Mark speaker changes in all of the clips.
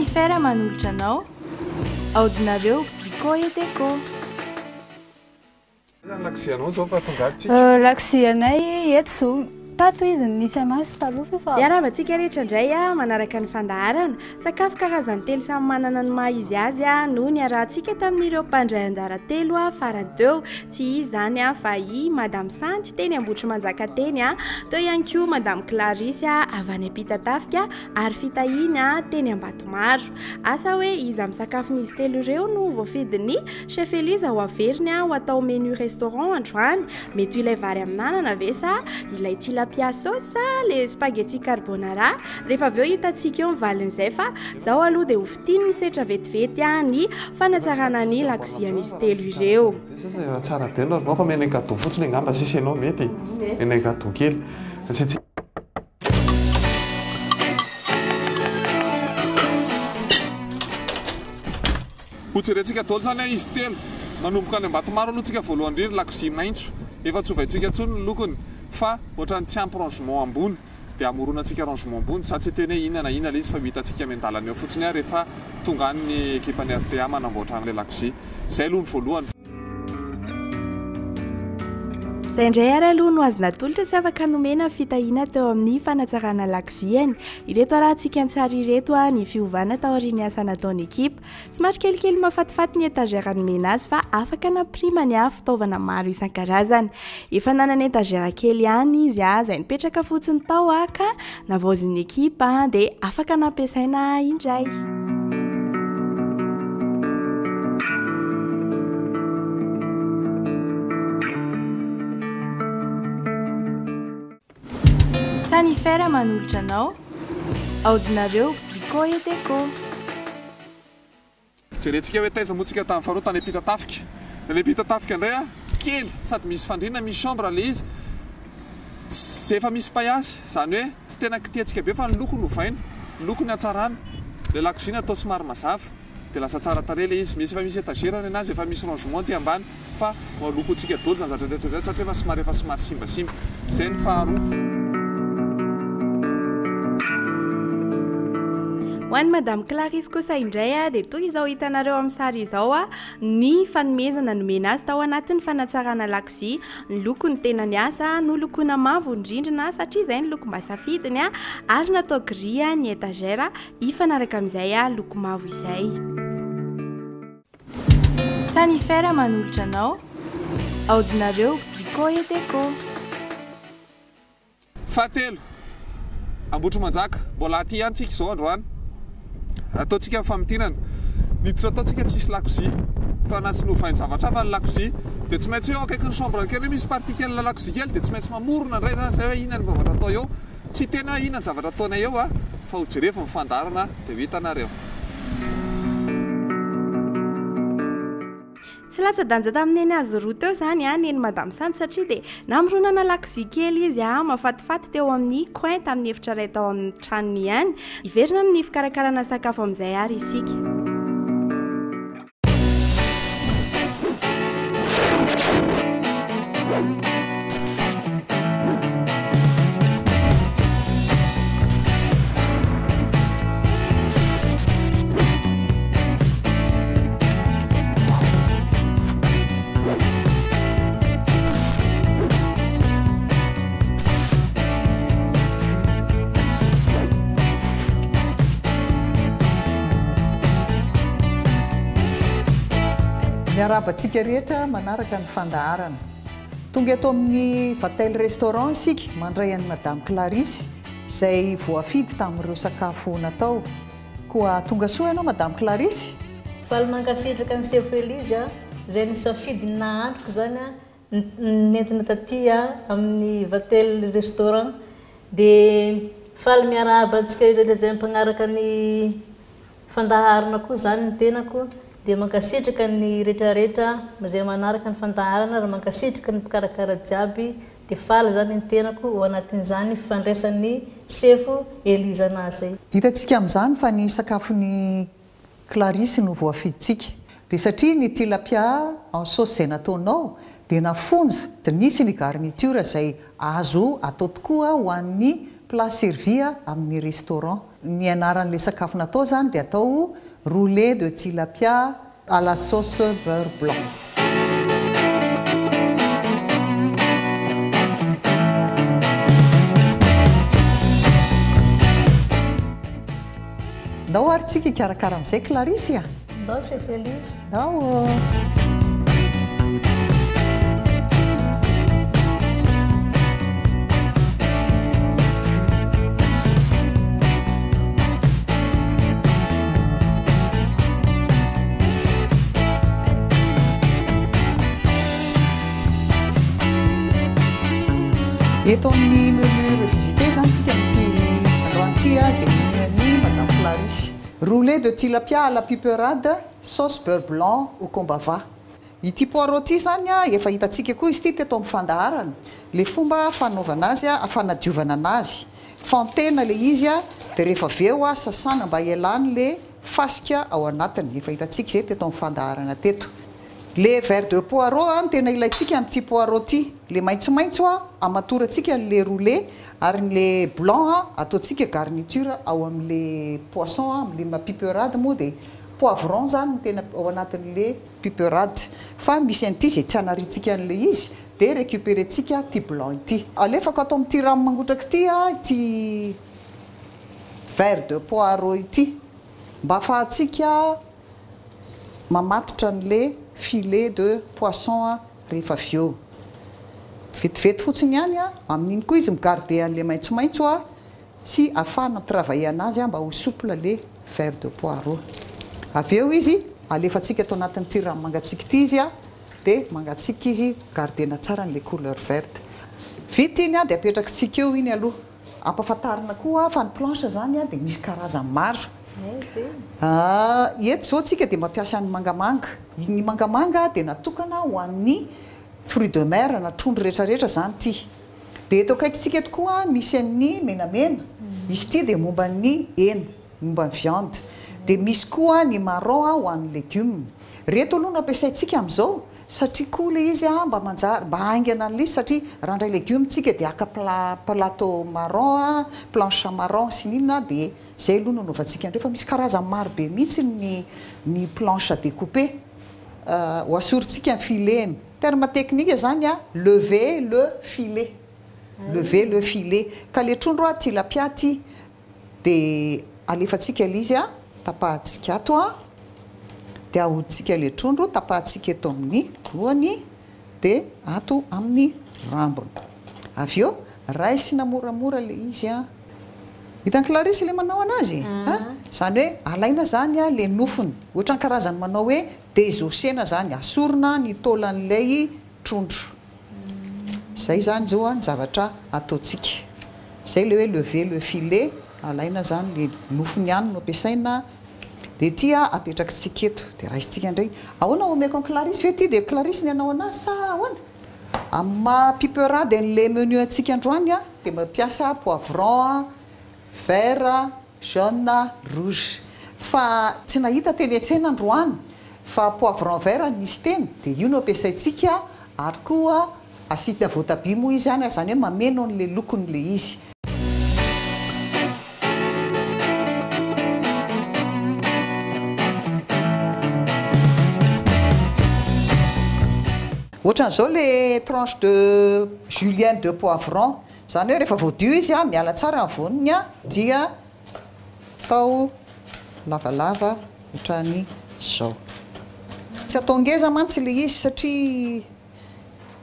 Speaker 1: Sanifer manolotra anao Aodinareo Brico et Déco.
Speaker 2: Aiza ny lakozianao zao fa tonga ato tsika?
Speaker 3: Lakozianay eto zao, tato izy no nisy anazy taloha f'efa.
Speaker 1: Miarahaba antsika rehetra indray manaraka ny fandaharana. Sakafo karazany telo samy manana ny maha izy azy no niarahantsika tamin'ireo mpandray anjara telo farany teo. Tsy iza izany fa i Madame Sandy teny Ambohitrimanjaka teny, teo ihany koa Madame Clarisse avy any Ampitatafika ary Fitahiana teny Ambatomaro. Asa hoe iza amin'ny sakafon'izy telo ireo no voafidin'ny Chef Elisa ho averiny ho atao menu restaurant androany? Mety ho ilay vary amin'anana ve sa ilay tilapia sauce sa le spaghetti carbonara? Rehefa avy eo hitantsika eo ny valin'izay fa zao aloha dia ho fintininy setra vetivety ny fanatsarana ny lakozian'izy telo ireo.
Speaker 2: Sasa tsara be nareo fa omena cadeau fotsiny angamba sisa ianao mety e, omena cadeau kely. Ho jerentsika daholo izany izy telo. Manomboka any Ambatomaro aloha tsika voalohany indrindra, lakozia maitso. Efa tsy ovaintsika intsony ny lokony fa ohatran'ny tsy ampy rangement ambony dia hamoronantsika rangement ambony. Za tsy hiteny hoe inona na inona ilay izy fa ho hitantsika miandalana eo fotsiny aho rehefa tonga any ny ekipan'ny rta manamboatra an'ilay lakozia. Izay aloha ny voalohany.
Speaker 1: Izay indray ary aloha no azo natolotra sy afaka nomena fitahiana teo amin'ny fanatsarana lakoziany. Ireto arahantsika an-tsary ireto ny fiovana taorian'ny asa nataon'ny ekipa. Somary kelikely mahafatifaty ny étagère nomena azy fa afaka nampirimany fitaovana maro isan-karazany. Efa nanana étagère kely ihany izy izay nipetraka fotsiny tao ka navaozin'ny ekipa dia afaka nampiasaina indray. Sanifer manolotra anao Aodinareo Brico et Déco.
Speaker 2: Jerentsika hoe taiza moa tsika tamin'ny faharoa tany Ampitatafika. Ny Ampitatafika indray a, kely sady misy fandriana, misy chambre ilay izy. Tsy efa misy paillasse, izany hoe tsy tena kitihantsika be fa ny loko no ovaina, ny loko no hatsarana. Ilay lakozia natao somary mazava dia lasa tsara tarehy ilay izy. Misy efa misy étagère ny anazy, efa misy rangement aty ambany fa ho alokontsika daholo izany zavatra rehetra izany satria efa somary efa somary simbasimba. Izay ny faharoa.
Speaker 1: Ho an'i Madame Clarisse kosa indray dia toy izao hitanareo amin'ny sary izao ny fanomezana nomena azy tao anatin'ny fanatsarana lakozia. Ny loko no tena niasa, nolokoina mavo ny rindrina satria izay ny loko mba safidiny ary natao gris ny étagère hifanaraka amin'izay loko mavo izay. Sanifer manolotra anao Aodinareo Brico et Déco.
Speaker 2: Fahatelo, Ambohitrimanjaka, mbola aty ihany tsika izao androany. Ataontsika ny famintinana. Niditra tao tsika tsisy lakozia fa na tsy novainy zavatra hafa ny lakozia dia tsy maintsy hoe eo akaikin'ny chambre kely hoe misy partie kely lakozia kely dia tsy maintsy mamorona indray izany izay hoe inona ny zavatra atao eo. Tsy hiteny hoe inona ny zavatra ataonay eo fa ho jerevo ny fandaharana dia ho hitanareo.
Speaker 1: Tsy latsa-danja tamin'ny neny azy roa teo izany neny Madame Sandy satria dia namoronana lakozia kely izy mahafatifaty teo amin'ny coin tamin'ny efitra iray tao amin'ny tranony ihany. Hiverina amin'ny fikarakarana sakafo amin'izay ary isika.
Speaker 4: Miarahaba antsika rehetra manaraka ny fandaharana. Tonga eto amin'ny Vatel Restaurant isika mandray an'i Madame Clarisse izay voafidy tamin'ireo sakafo natao. Koa tonga soa ianao Madame Clarisse.
Speaker 5: Faly mankasitraka an'i Sefo Elise a, izay nisafidy ny nahandroko izany a, nentina taty a amin'ny Vatel Restaurant. Dia faly miarahaba antsika rehetra izay mpagnaraka ny fandaharana koa izany ny tenako. Dia mankasitraka ny retraretra izay manaraka ny fandaharana ary mankasitraka ny mpikarakara jiaby Dia faly izany ny tenako ao anatin'izany fandraisan'ny sefo Elisa anazy zay.
Speaker 4: Hitantsika amin'izany fa ny sakafon'i Clarisse no voafidintsika. Dia satria ny tilapia en sauce izay nataonao dia nafonja, dia nisy ny garniture izay azo atao tokoa ho an'ny plat servi amin'ny restaurant. Ny anaran'ilay sakafo natao izany dia atao roulé de tilapia à la sauce beurre blanc. Ndao ary tsika hikarakara amin'izay Clarisse a!
Speaker 5: Ndao Chef Elise.
Speaker 4: Ndao ô! Eto amin'ny menu revisité izany tsika amin'ity androany ity dia menu an'i Madame Clarisse. Roulé de tilapia à la piperade, sauce beurre blanc au combava. Ity poireau ity izany efa hitantsika koa izy ity teto amin'ny fandaharana, ilay fomba fanaovana azy, fanadiovana anazy. Fantena ilay izy dia rehefa avy eo sasana mba hialan'ilay fasika ao anatiny. Efa hitantsika izay teto amin'ny fandaharana teto. Le vert de poireau no tena ilaintsika amin'ity poireau ity. Le maitsomaitso hamatorantsika an'le roulé ary ny le blanc ataontsika garniture ao amin'le poisson, amin'le ma piperade moa dia poivron zany no tena ao anatin'le piperade. Fa misy an'ity izay tsy anariantsika an'le izy dia recuperentsika ity blanc ity. Alefako ato amin'ity rano mangotraka ity ity vert de poireau ity mba afahantsika mamatotra an'le filet de poisson rehefa avy eo. Vetivety fotsiny ihany, amin'iny koa izy mi-garder an'le maitsomaitso sy ahafahana mi-travailler anazy mba ho souple le vert de poireau. Avy eo izy alefantsika ato anatin'ity rano mangatsiaka ity izy dia mangatsiaka izy, garder-na tsara an'le couleur verte. Vita iny dia apetrakitsika eo iny aloha. Ampafantarina koa fa ny planche zany dia misy karazany maro. Eto izao tsika dia mampiasa ny mangamanga. Ny mangamanga dia natokana ho an'ny fruits de mer na trondro rehetrarehetra zany ity. Dia eto akaikintsika eto koa misy an'ny menamena. Izy ity dia momba ny hena, momba ny viande. Dia misy koa ny marron ho an'ny legioma. Ireto aloha no ampiasaintsika amin'izao Satria koa ilay izy mba manjary, mba haingana an'ilay izy satria raha handray legioma tsika dia haka plateau marron, planche marron sy ny inona dia izay aloha no anaovantsika an'ireo fa misy karazany maro be mihitsy ny ny planche à découper. Ho asorintsika ny filet-ny. Terme technique izany lever le filet. Lever le filet. Ka ilay trondro tilapia ity Dia alefantsika ilay izy an, tapahantsika ato an, dia ahodintsika ilay trondro, tapahantsika eto amin'ny lohany, dia ato amin'ny rambony. Avy eo, raisina moramora ilay izy an. Hitan'i Clarisse ilay manao anazy? An? Izany hoe alaina izany an ilay nofony, ohatran'ny karazany manao hoe désossena izany, asorina ny taolan'ilay trondro. Zay zany zao ny zavatra ataontsika. Zay le hoe lever le filet, alaina zany le nofony ihany no ampiasaina, de ity apetrakitsika eto, de raisintsika indray. Ahoana omeko an'i Clarisse ve ity de Clarisse ny hanao anazy sa ahoana? Amin'ny maha piperade an'le menu antsika androany de mampiasa poivron, vert, Jaune, rouge. Fa tsy nahita teny an-tsena androany fa poivron vert no nisy teny dia io no ampiasaintsika ary koa asiana voatabia moa izy any izany hoe mameno an'ilay lokony ilay izy. Ohatran'izao ilay tranche de julienne de poivron. Izany hoe rehefa voadio izy miala tsara ny voniny dia atao lavalava ohatran'izao. Tsy atao ngeza mantsy ilay izy satria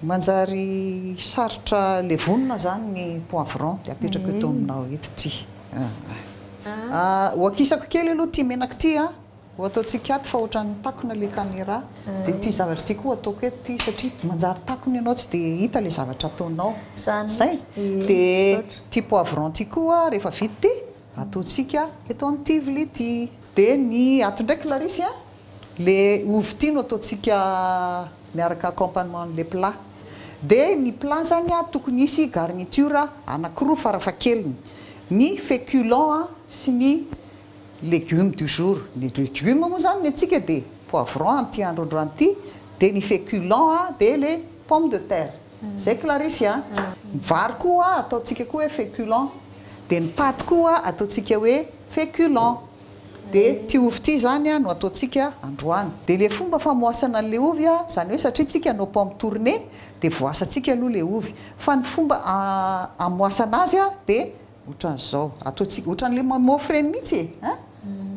Speaker 4: manjary sarotra levonina izany ny poivron dia apetrako eto aminao eto ity. Ho akisako kely aloha ity menaka ity an. Ho ataontsika ato fa ohatran'ny takona le camera dia ity zavatra ity koa ataoko eto ity satria manjary takona ianao tsy dia hita le zavatra ataonao zay dia ity poivron ity koa rehefa vita ity ataontsika eto amin'ity vilia ity dia ny ato indray Clarisse a le ovy ity no ataontsika miaraka accompagnement an'le plat dia ny plat zany a tokony hisy garniture anakiroa farafahakeliny ny féculent sy ny Légumes du jour, ny légumes moa zany ny antsika dia poivron amin'ity andro androany ity, dia ny féculent dia le pomme de terre. Zay Clarisse a! Ny vary koa ataontsika koa hoe féculent, dia ny paty koa ataontsika hoe féculent. Dia ity ovy ity izany no ataontsika androany. Dia ilay fomba famoasana an'ilay ovy, izany hoe satria tsika hanao pomme tournée dia voasantsika aloha ilay ovy. Fa ny fomba amoasana azy dia ohatran'izao, ataontsika ohatran'ilay mamofy ireny mihitsy e, an!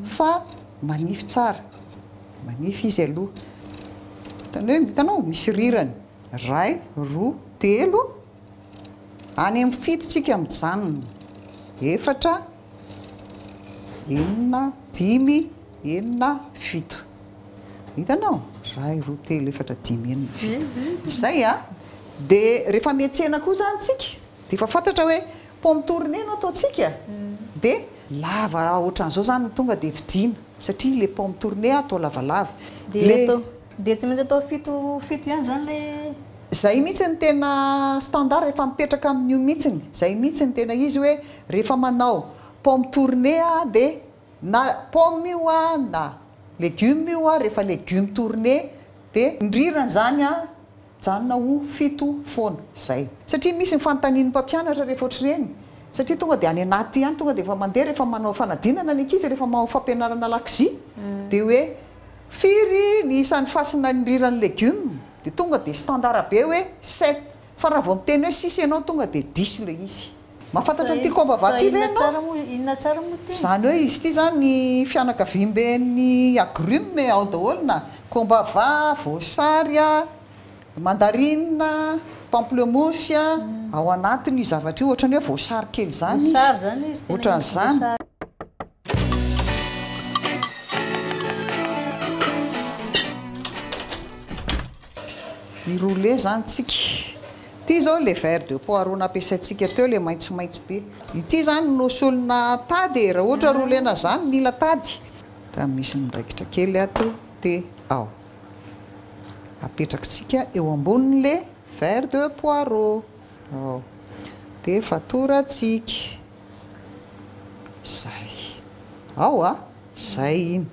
Speaker 4: Fa manify tsara, manify izy aloha. Hitanao hoe, hitanao? Misy rirany, iray, roa, telo, any amin'ny fito tsika mijanona, efatra, enina, dimy, enina, fito. Hitanao? Iray, roa, telo, efatra, dimy, enina, fito. Izay an! Dia rehefa miantsena koa izany tsika, dia efa fantatra hoe pomme tournée no ataontsika, dia lava ohatran'izao izany no tonga dia vidiana, satria ilay pomme tournée atao lavalava.
Speaker 5: Dia atao, dia tsy maintsy atao fito fito ihany izany ilay.
Speaker 4: Izay mihitsy no tena standard, efa mipetraka amin'io mihitsiny, izay mihitsy no tena izy hoe rehefa manao pomme tournée dia na pomme io na legume io rehefa legume tournée dia ny rirany izany mijanona ho fito foana, izay. Satria misy ny fanontanian'ny mpampianatra rehefa ohatr'ireny, satria tonga dia any anaty ihany tonga dia efa mandeha rehefa manao fanadinana ny ankizy, rehefa manao fampianarana lakozia dia hoe firy ny isan'ny fasina ny riran'ny legume? Dia tonga dia standard be hoe sept, fa raha vao miteny hoe six ianao tonga dia diso ilay izy. Mahafantatra an'ity kombava ity ve ianao?
Speaker 5: Inona tsara moa ity?
Speaker 4: Izany hoe izy ity izany ny fianakaviamben'ny agrumes e, ao daholo na kombava, voasary, mandarine, pamplemousse, ao anatin'io zavatra io, ohatran'ny hoe voasary kely izany izy.
Speaker 5: Voasary izany izy, tena
Speaker 4: Ohatran'izany.
Speaker 5: voasary.
Speaker 4: Hi-rouler zany tsika. Ity zao le verre de poireau nampiasaintsika teo le maitsomaitso be. Ity zany no solona tady e, raha ohatra roulena zany mila tady. Raha misy miraikitra kely ato de ao. Apetrakitsika eo ambonin'le verre de poireau. Ao. De fatorantsika. Zay. Ao a! Zay iny.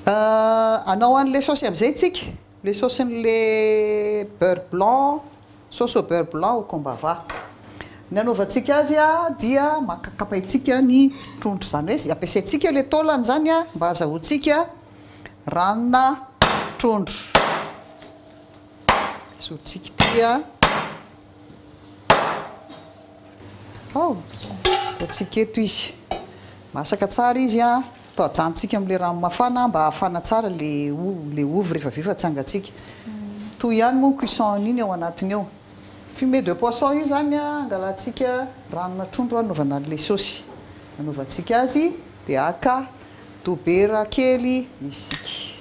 Speaker 4: Hanao an'ilay saosy amin'izay tsika. Ilay saosin'ilay beurre blanc, sauce au beurre blanc au combava. Ny hanaovantsika azy dia maka kapaintsika ny trondro, izany hoe ampiasaintsika ilay taolana izany mba hazahoantsika ranona trondro. Esorintsika ity. Ao, ataontsika eto izy. Masaka tsara izy an. Atao ajanontsika amin'ilay rano mafana mba hahafana tsara ilay ilay ovy rehefa avy eo fa tsy hangatsiaka. Toy ihany moa ny cuisson an'iny ao anatiny ao. Fumet de poisson io izany an, angalantsika ranona trondro hanaovana an'ilay saosy. Anaovantsika azy dia haka dobera kely isika.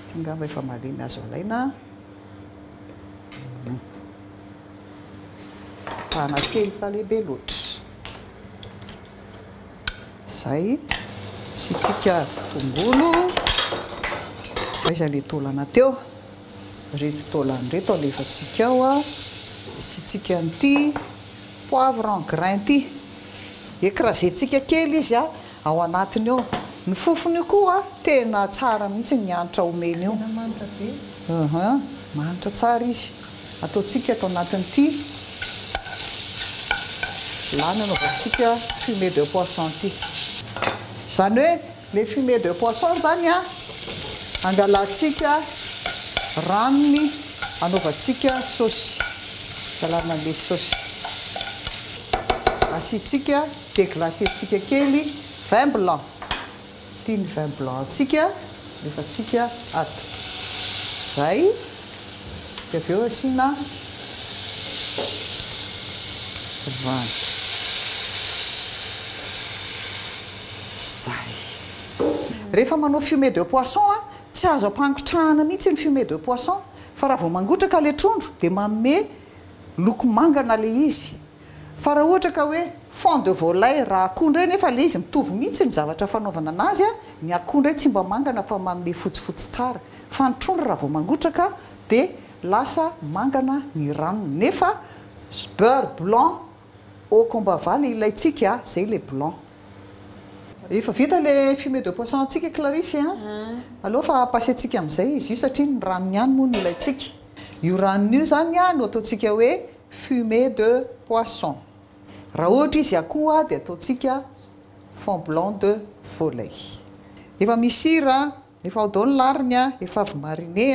Speaker 4: Ity angamba efa malemy azo alaina. Tana kely fa lehibe loatra. Izay. Asiantsika tongolo. Aiza ilay taolana teo? Ireto taolana ireto alefantsika ao. Asiantsika an'ity poivre en grain ity. Ecraser-tsika kely izy ao anatiny ao. Ny fofony io koa tena tsara mihitsy ny hanitra omeny io.
Speaker 5: Tena manitra be.
Speaker 4: Uhum, manitra tsara izy. Ataontsika ato anatin'ity vilany anaovantsika fumet de poisson ity. Izany hoe ilay fumet de poisson izany an, angalantsika ranony anaovantsika saosy. Angalana an'ilay saosy. Asiantsika, deglacer-tsika kely vin blanc. Ity ny vin blanc antsika alefantsika ato. Izay. Dia avy eo asiana rano. Izay. Rehefa manao fumet de poisson tsy azo ampangotrahana mihitsy ny fumet de poisson fa raha vao mangotraka ilay trondro dia manome loko mangana ilay izy. Fa raha ohatra ka hoe fond de volaille raha akoho indray nefa ilay izy mitovy mihitsy ny zavatra fanaovana anazy a, ny akoho indray tsy mba mangana fa manome fotsifotsy tsara, fa ny trondro raha vao mangotraka dia lasa mangana ny ranony, nefa beurre blanc au combava le ilaintsika a, zay le blanc. Efa vita le fumet de poisson antsika Clarisse a, aleo fa passer-tsika amin'izay izy io satria ny ranony ihany moa no ilaintsika. Io ranony io izany no ataontsika hoe fumet de poisson. Raha ohatra izy akoho dia ataontsika fond blanc de volaille. Efa misy sira, efa ao daholo ny lariny, efa avy mariné,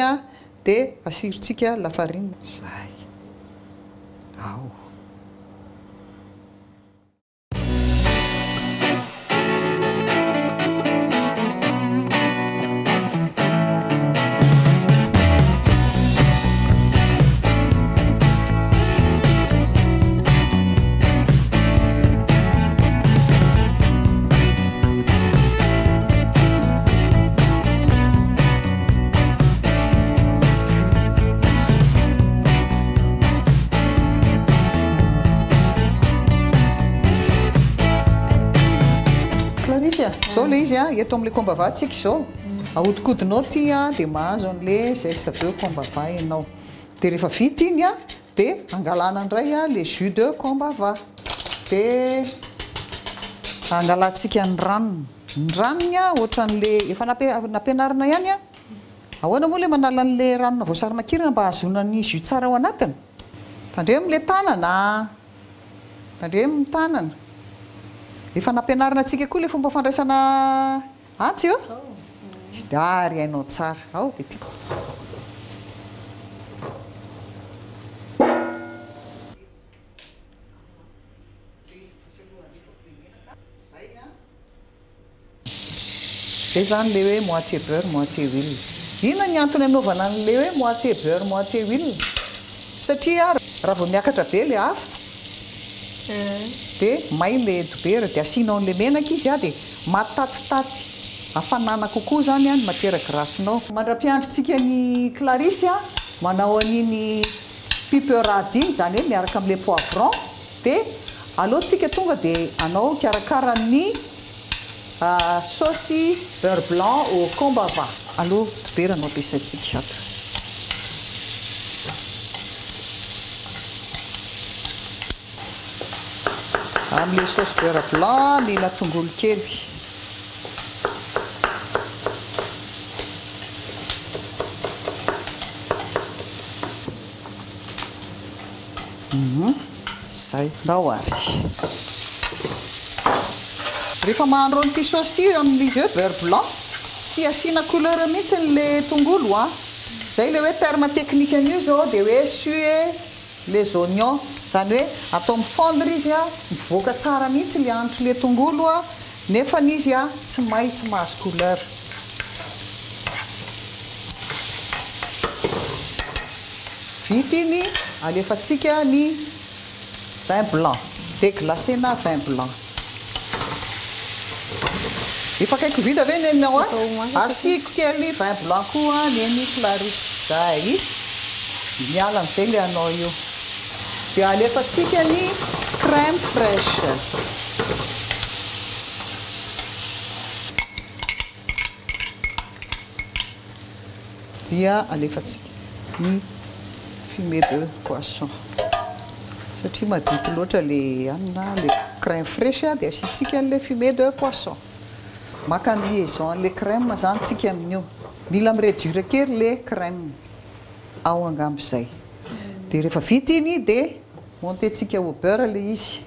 Speaker 4: dia asirintsika lafarine. Zay. Ao. Clarisse a, zao le izy a, eto amin'le kombava tsika izao. Ahodikodinao ty a, dia mahazo an'le zeste de kombava ianao. Dia rehefa vita iny a, dia angalana indray a le jus de kombava. Dia angalantsika ny ranony. Ny ranony a, ohatran'le efa nampianarina ihany a. Ahoana moa le manala an'le ranona voasary makirana mba hahazoana ny jus tsara ao anatiny? Tandremo le tanana a! Tandremo ny tanana. Efa nampianarina antsika koa le fomba fandraisana antsy eo. Izy dia ary hainao tsara. Ao dia tiako. Zay zany le hoe moitié beurre moitié huile. Inona ny antony anaovana an'le hoe moitié beurre moitié huile? Satria raha vao miakatra be le afo dia may le dobera dia asianao an'le menaka izy dia matatitaty hafanana kokoa zany ny matière grasse-nao. Mandra-piandrintsika an'i Clarisse manao an'iny piperade iny, izany hoe miaraka amin'ilay poivron, dia aleo tsika tonga dia hanao hikarakara ny saosy beurre blanc au combava. Aleo dobera no ampiasaintsika ato. Amin'ilay saosy beurre blanc mila tongolo kely. Zay, ndao ary. Rehefa mahandro an'ity saosy ity amin'ny hoe beurre blanc, tsy asiana couleur mihitsy le tongolo an. Zay le hoe terme technique an'io zao dia hoe suer les oignons, izany hoe atao mi-fondre izy an, mivoaka tsara mihitsy le hanitr'le tongolo an, nefany izy an tsy may, tsy mahazo couleur. Vita iny, alefantsika ny vin blanc, deglacena vin blanc. Efa akaiky ho vita ve ny anao an? Asiako kely vin blanc koa ny an'i Clarisse. Zay. Miala amin'izay ilay anao io. Dia alefantsika ny crème fraiche. Dia alefantsika ny fumet de poisson. Satria madity loatra le hanina, le crème fraiche dia asiantsika an'ilay fumet de poisson. Maka ny liaison an'ilay crème izany tsika amin'io. Mila mi-réduire kely le crème ao angamba izay. Dia rehefa vita iny dia monter-tsika au beurre ilay izy.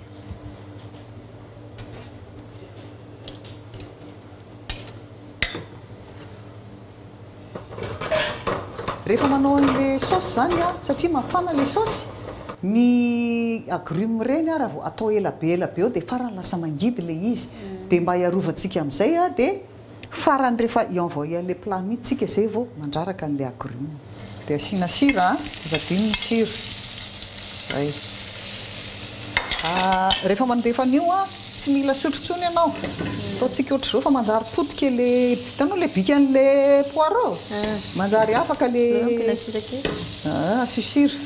Speaker 4: Rehefa manao an'le saosy izany an, satria mafana le saosy, ny agrumes ireny an raha vao atao ela be ela be eo dia farany lasa mangidy le izy, dia mba hiarovantsika amin'izay an dia farany rehefa hi-envoyer an'le plat mihitsy tsika izay vao mandraraka an'le agrumes. Dia asiana sira an, aza adino ny sira, zay. Rehefa mandefa an'io an, tsy mila sotro intsony ianao, ataontsika ohatr'izao fa manjary potika le, hitanao le bikan'le poireau? Manjary afaka le, asio sira.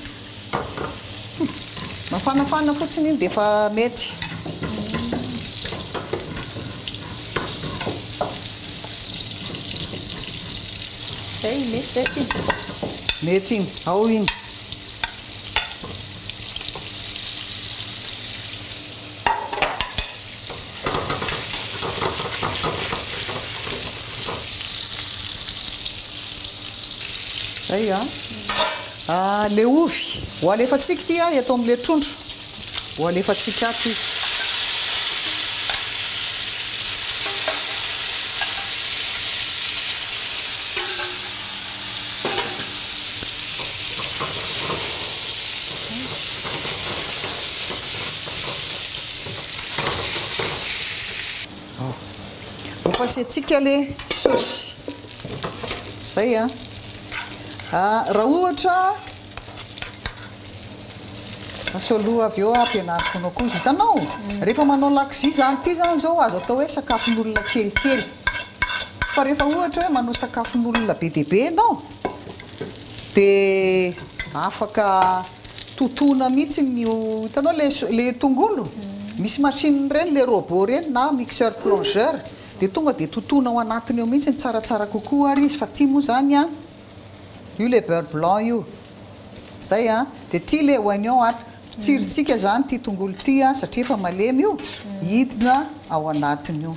Speaker 4: Mafanafana fotsiny iny dia efa mety.
Speaker 5: Zay, mety zay ity.
Speaker 4: Mety iny, ao iny. Zay an. Le ovy, ho alefantsika ity an, eto amin'ilay trondro. Ho alefantsika ato izy. Ho passer-tsika le saosy. Zay a. Raha ohatra asao aloha avy eo ampianariko anao koa izy. Hitanao? Rehefa manao lakozia zany ity zany zao azo atao hoe sakafon'olona kelikely. Fa rehefa ohatra hoe manao sakafon'olona be dia be ianao dia afaka totoina mihitsy ny hitanao le le tongolo? Misy machine ireny le robot ireny na mixeur plongeur dia tonga dia totoina ao anatiny ao mihitsy ny tsaratsara kokoa ary izy fa ity moa zany an io le beurre blanc io zay an dia ity le oignon ato tsirintsika zany ity tongolo ity an satria efa malemy io hidina ao anatiny io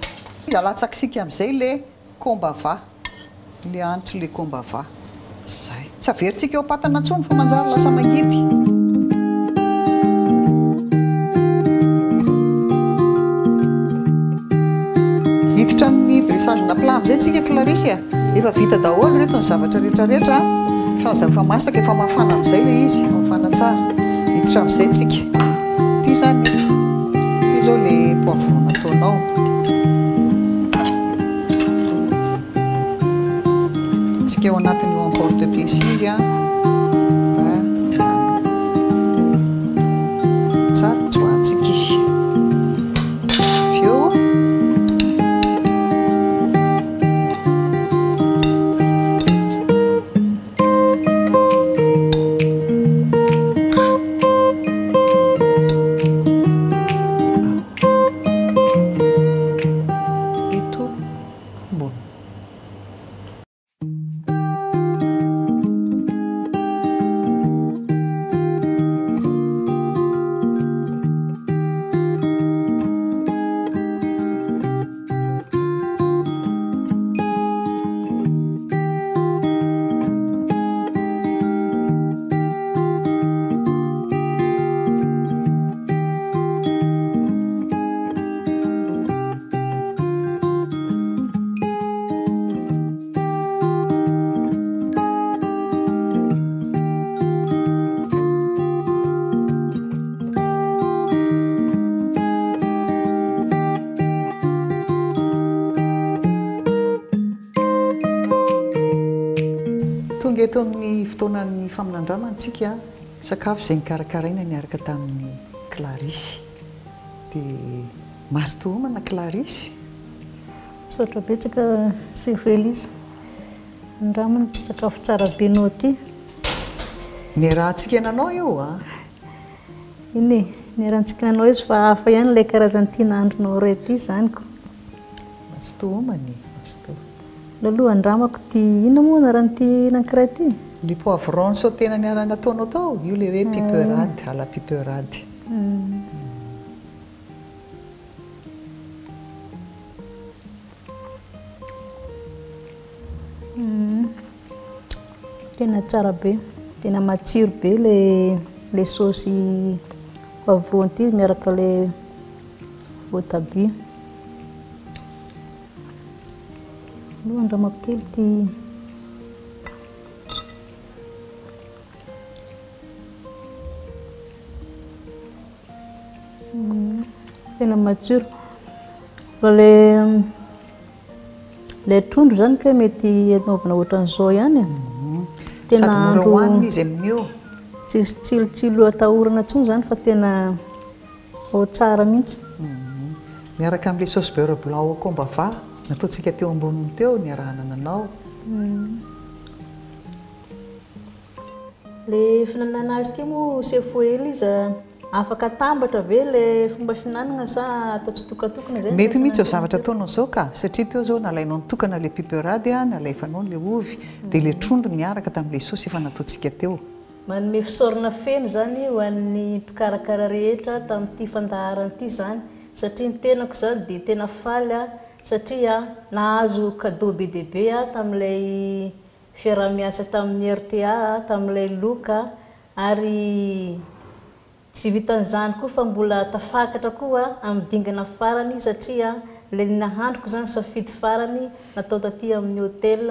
Speaker 4: alatsakisika amin'izay le Kombava, le hanitry le kombava. Zay. Tsy averintsika eo am-patana intsony fa manjary lasa mangidy. Hiditra amin'ny dressage-na plat amin'izay tsika Clarisse a. Efa vita daholo ireto ny zavatra rehetra rehetra fa efa masaka, efa mafana amin'izay ilay izy, efa mafana tsara. Hiditra amin'izay tsika. Ity izany, ity izao ilay poivron nataonao. Ataontsika ao anatin'io emporte pièce izy an. Tsara tsoahantsika izy. Avy eo Eto ambony. Tonga eto amin'ny fotoanan'ny faminandramana isika. Sakafo izay nokarakaraina niaraka tamin'i Clarisse. Dia mazotoa homana Clarisse.
Speaker 5: Misaotra betsaka Sefo Elisa. Andramana ity sakafo tsara be nao ity.
Speaker 4: Niarahantsika nanao io a!
Speaker 5: Eny e, niarahantsika nanao izy fa hafa ihany ilay karazan'ity nahandronao iray ity izany ko.
Speaker 4: Mazotoa homana e, mazotoa.
Speaker 5: Aleo aloha andramako ity, inona moa anaran'ity anankiray ity?
Speaker 4: Ilay poivron sauté-na niara-nataonao tao, io ilay hoe piperade, à la piperade.
Speaker 5: Tena tsara be, tena matsiro be ilay ilay saosy poivron ity miaraka ilay voatabia. Aleo andramako kely ity. Tena matsiro. Fa le le trondro zany kay mety anaovana ohatran'izao ihany e.
Speaker 4: Tena Sady mora hohanina izy amin'io.
Speaker 5: Tsisy tsilotsilo atahorana intsony zany fa tena ao tsara mihitsy.
Speaker 4: Miaraka amin'ilay sauce beurre blanc au combava nataontsika teo amboniny teo niarahana nanao.
Speaker 5: Le fihinanana azy ity moa sefo Elise a, afaka atambatra ve le fomba fihinanana sa atao tsitokatokana zay no
Speaker 4: Mety mihitsy izao zavatra ataonao izao ka, satria teo izao nalainao nitokana ilay piperade a, nalaifanao ilay ovy, dia ilay trondro niaraka tamin'ilay saosy efa nataontsika teo.
Speaker 5: Manome fisaorana feno izany ho an'ny mpikarakara rehetra tamin'ity fandaharana ity izany satria ny tenako izany dia tena faly aho satria nahazo cadeau be dia be aho tamin'ilay fiaraha-miasa tamin'ny rta, tamin'ilay loka ary tsy vitan'izany koa fa mbola tafakatra koa amin'ny dingana farany satria ilay nahandroko izany safidy farany natao taty amin'ny hotel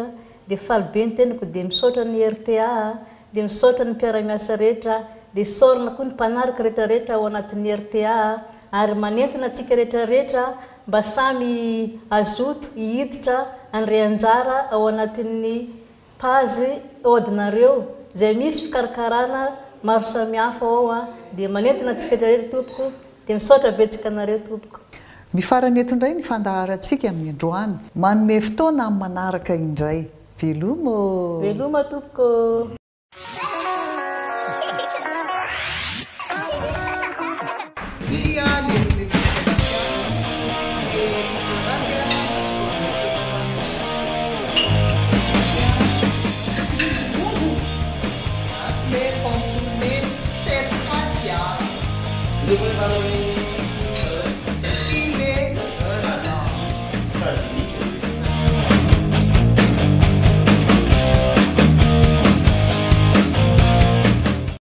Speaker 5: dia faly be ny tenako dia misaotra ny rta dia misaotra ny mpiara-miasa rehetra dia isaorana koa ny mpanaraka rehetra rehetra ao anatin'ny rta ary manentana antsika rehetra rehetra. mba samy hazoto hihiditra handray anjara ao anatin'ny page Odinareo izay misy fikarakarana maro samihafa ao a, dia manentana antsika rehetra tompoko, dia misaotra betsaka anareo tompoko.
Speaker 4: Mifarana eto indray ny fandaharantsika amin'ny androany. Manome fotoana amin'ny manaraka indray. Veloma ô!
Speaker 5: Veloma tompoko ô!